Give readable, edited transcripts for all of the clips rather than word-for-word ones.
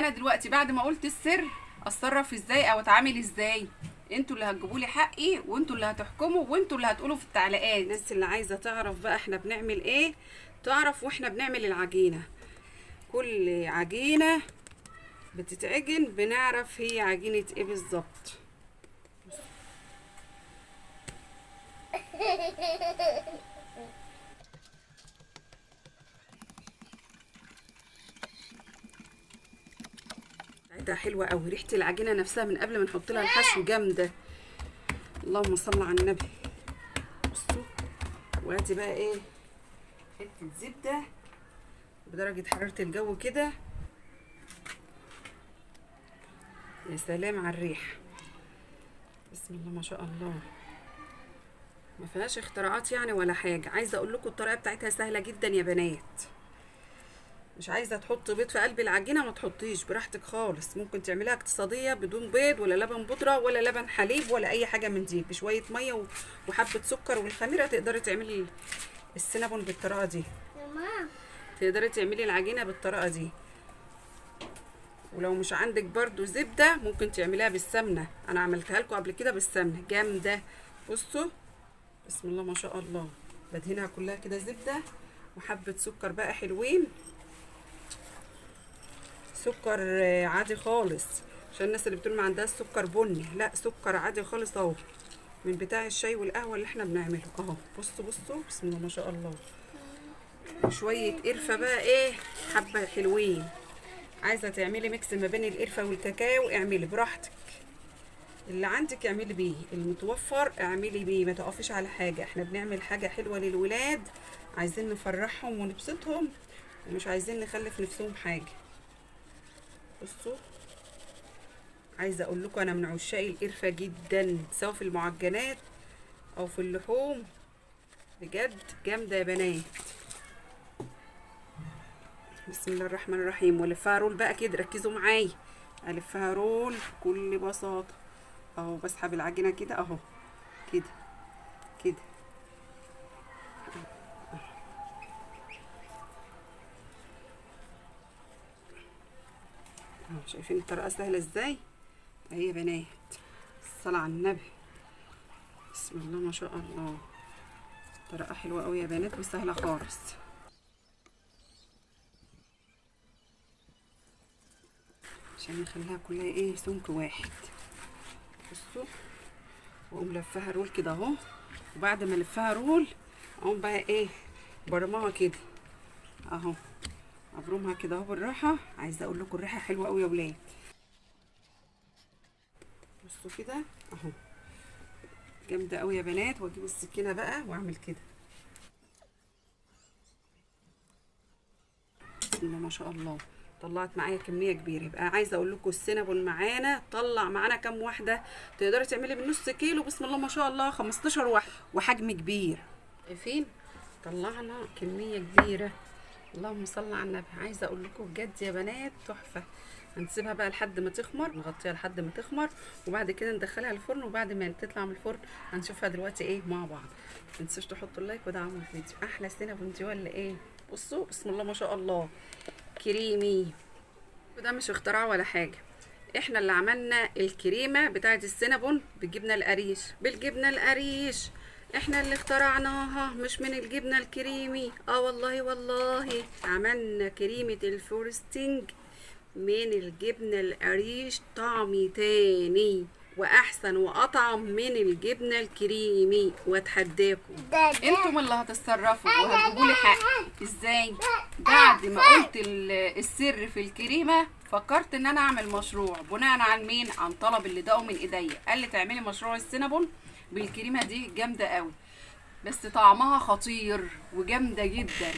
انا دلوقتي بعد ما قلت السر اتصرف ازاي او اتعامل ازاي؟ انتوا اللي هتجيبوا لي حقي، وانتوا اللي هتحكموا، وانتوا اللي هتقولوا في التعليقات. الناس اللي عايزه تعرف بقى احنا بنعمل ايه، تعرف واحنا بنعمل العجينة. كل عجينه بتتعجن بنعرف هي عجينه ايه بالظبط. ريحتها حلوة قوي، ريحه العجينة نفسها من قبل ما نحط لها الحشو جامدة. اللهم صل على النبي. بصوا، وادي بقى ايه، حتة زبدة بدرجة حرارة الجو كده. يا سلام على الريحة، بسم الله ما شاء الله. ما فيهاش اختراعات يعني ولا حاجة. عايزه اقول لكم الطريقة بتاعتها سهلة جدا يا بنات. مش عايزه تحط بيض في قلب العجينة ما تحطيش، براحتك خالص. ممكن تعمليها اقتصادية بدون بيض ولا لبن بودره ولا لبن حليب ولا اي حاجة من دي، بشوية مية وحبه سكر والخميره تقدري تعملي السينابون بالطريقة دي. تقدري تعملي العجينة بالطريقة دي. ولو مش عندك برضو زبدة ممكن تعمليها بالسمنه، انا عملتها لكم قبل كده بالسمنه جامدة. بصوا بسم الله ما شاء الله، بدهنها كلها كده زبدة وحبه سكر بقى حلوين، سكر عادي خالص عشان الناس اللي بتقول ما عندها السكر بني، لا سكر عادي خالص اهو، من بتاع الشاي والقهوة اللي احنا بنعمله اهو. بصوا بصوا بسم الله ما شاء الله. وشوية قرفه بقى ايه، حبه حلوين. عايزه تعملي mix ما بين القرفه والكاكاو اعملي براحتك، اللي عندك اعملي بيه، المتوفر اعملي بيه، ما تقفيش على حاجة. احنا بنعمل حاجة حلوة للولاد، عايزين نفرحهم ونبسطهم، ومش عايزين نخلف نفسهم حاجة. بصوا عايزه اقول لكم انا من عشاق القرفه جدا، سواء في المعجنات او في اللحوم، بجد جامدة يا بنات. بسم الله الرحمن الرحيم. والفها roll بقى كده، ركزوا معايا، الفها roll بكل بساطة اهو. بسحب العجينة كده اهو، كده كده اهو. شايفين الطريقة سهلة ازاي اهي يا بنات. الصلاة على النبي، بسم الله ما شاء الله. طريقه حلوة قوي يا بنات وسهلة خالص. عشان نخليها كلها ايه، سمك واحد. بصوا، واقوم لفها roll كده اهو. وبعد ما الفها roll اقوم بقى ايه، برمها كده اهو، ابرمها كده اهو بالراحة. عايزه اقول لكم الريحة حلوة قوي يا ولاد. بصوا كده اهو، جامدة قوي يا بنات. واجيب السكينة بقى واعمل كده، بسم الله ما شاء الله. طلعت معايا كمية كبيرة. يبقى عايزه اقول لكم السينابون معانا طلع معانا كام واحدة، تقدري تعملي بالنص كيلو بسم الله ما شاء الله 15 واحدة، وحجم كبير. شايفين طلعنا كمية كبيرة، اللهم صل على النبي. عايزه اقول لكم بجد يا بنات تحفة. هنسيبها بقى لحد ما تخمر، نغطيها لحد ما تخمر، وبعد كده ندخلها الفرن. وبعد ما تطلع من الفرن هنشوفها دلوقتي ايه مع بعض. ما تنسوش تحطوا ال like ودعموا الفيديو. احلى سينابون دي ولا ايه؟ بصوا بسم الله ما شاء الله، كريمي. وده مش اختراع ولا حاجة، احنا اللي عملنا الكريمة بتاعه السينابون بالجبنه القريش، بالجبنه القريش احنا اللي اخترعناها، مش من الجبنة الكريمي. والله والله عملنا كريمة ال frosting من الجبنة القريش، طعم تاني واحسن واطعم من الجبنة الكريمي. واتحداكم انتم اللي هتتصرفوا وهتجيبوا لي حق ازاي. بعد ما قلت السر في الكريمة فكرت ان انا اعمل مشروع بناء عن مين؟ عن طلب اللي دقه من ايديا. قال لي تعملي مشروع السينابون بالكريمه دي جامدة قوي، بس طعمها خطير وجامده جدا.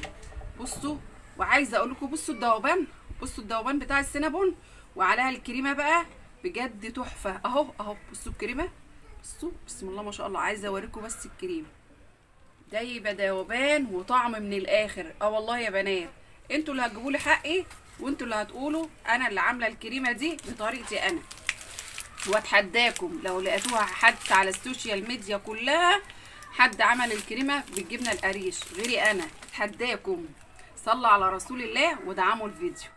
بصوا، وعايزه اقول لكم بصوا الذوبان، بصوا الذوبان بتاع السينابون وعليها الكريمة بقى بجد تحفة اهو اهو. بصوا الكريمة، بصوا بسم الله ما شاء الله. عايزه اوريكم بس الكريمة دايبه ذوبان وطعم من الاخر. والله يا بنات انتوا اللي هتجيبوا لي حقي، وانتوا اللي هتقولوا انا اللي عامله الكريمة دي بطريقتي انا. واتحداكم لو لقيتوها حتى على ال social media كلها حد عمل الكريمة بالجبنه القريش غيري انا. اتحداكم. صلوا على رسول الله ودعموا الفيديو.